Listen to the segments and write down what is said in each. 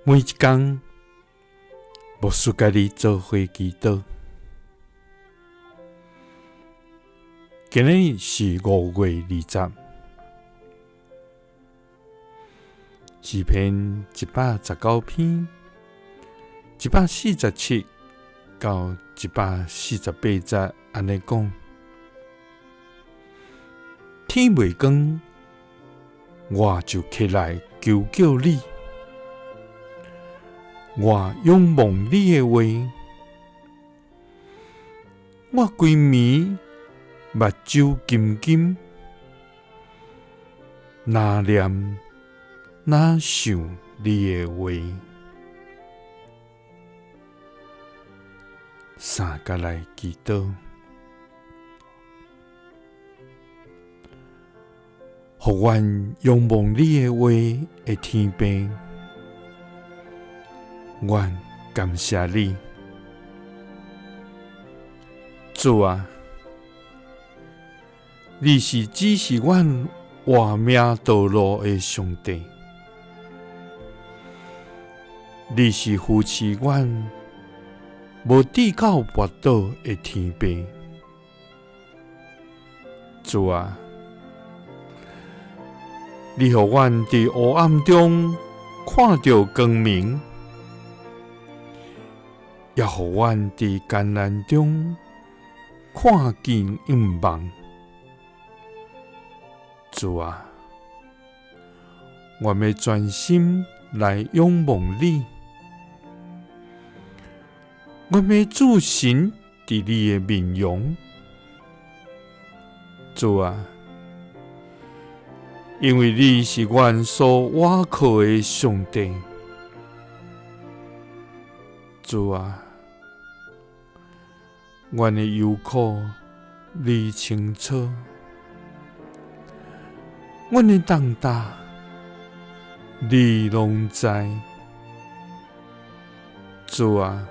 每一工，牧师佮你做伙祈祷。今日是5月20，诗篇119篇147到148节按呢讲：天未光，我就起来求叫你。我仰望你的话，我规暝目睭金金，若念若想你的话，三角来祈祷，予阮仰望你的话的天父，阮感谢你，主啊，你是指示阮活命道路的上帝，你是扶持阮无跌到跋倒的天父。主啊，你予阮伫黑暗中看著光明，也予阮伫艰难中看见盼望。主啊，我欲专心来仰望你，我欲注神伫你的面容。主啊，因为你是阮所倚靠的上帝。主啊，阮的忧苦你清楚，阮的重担你拢知。主啊，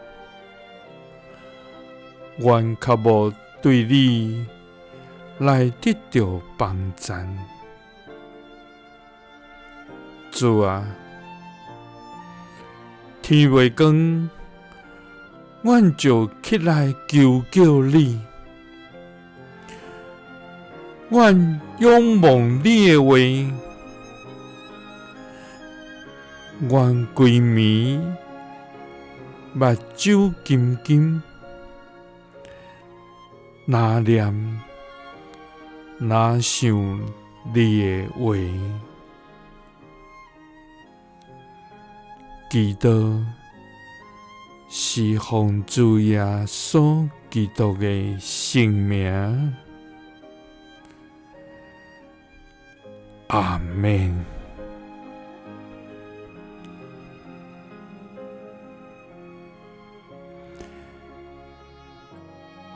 阮较无对你来得著帮赞。主啊，天未光，阮就起来求叫你，阮仰望你的话，阮规暝目睭金金，若念若想你的话，祈祷是奉主耶稣基督的圣名，阿们。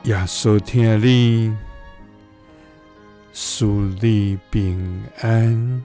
耶稣疼你，赐你平安。